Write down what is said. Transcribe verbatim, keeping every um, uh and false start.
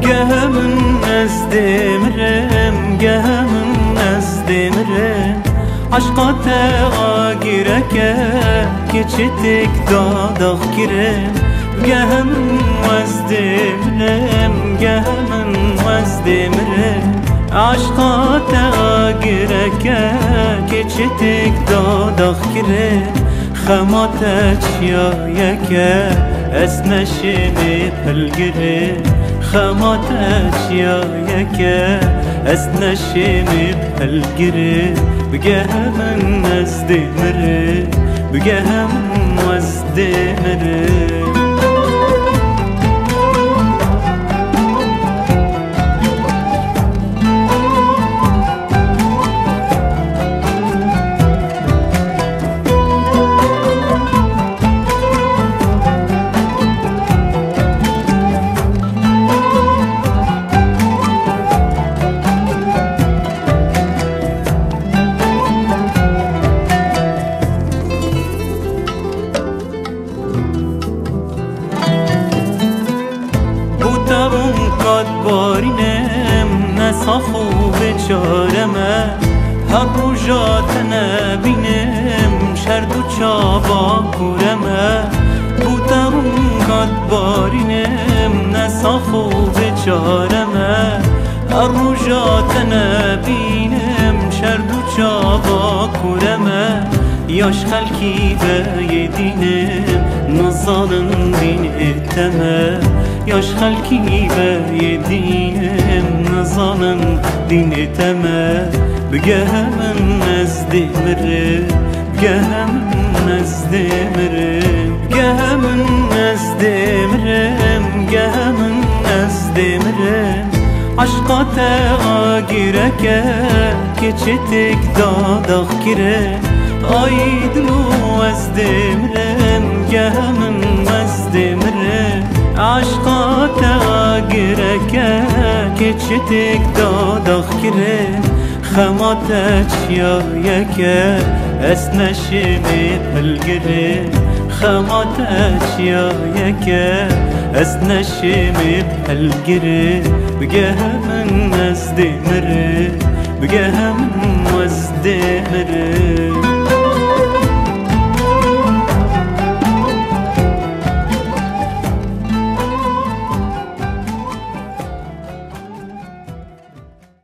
Geh min ez dê mirim, geh min ez dê mirim. Eşqa te agireke, keçitik dadax kirim. Geh min ez dê mirim, geh min ez dê mirim. Eşqa te agireke, keçitik dadax kirim. Xema te çiyayeke, ez neşêmê pilgirim. Xema te çiyayeke, ez neşêmê pilgirim. Bigeh min ez dê mirim, bigeh min ez dê mirim. Bû te rûn qet barînim, ne sax û bêçare me. Her roja te nebînim, şer dû çava kure me. Bû te rûn qet barînim, ne sax û bêçare me. Her roja te nebînim, şer dû çava kure me. Ya ji xelkî ve yê dînim, nizanin dînê te me. Ya ji xelkî ve yê dînim, nizanin dînê te me. Bigeh min ez dê mirim, bigeh min ez dê mirim. Bigeh min ez dê mirim, bigeh min ez dê mirim. Eşqa te agireke, keçitik dadax kirim. Ay dilo ez dê mirim, geh min ez dê mirim. Eşqa te agireke, keçitik dadax kirim. Xema te çiyayeke, ez neşêmê pilgirim. Xema te çiyayeke, ez neşêmê pilgirim. Bigeh min ez dê mirim, bigeh min ez dê mirim.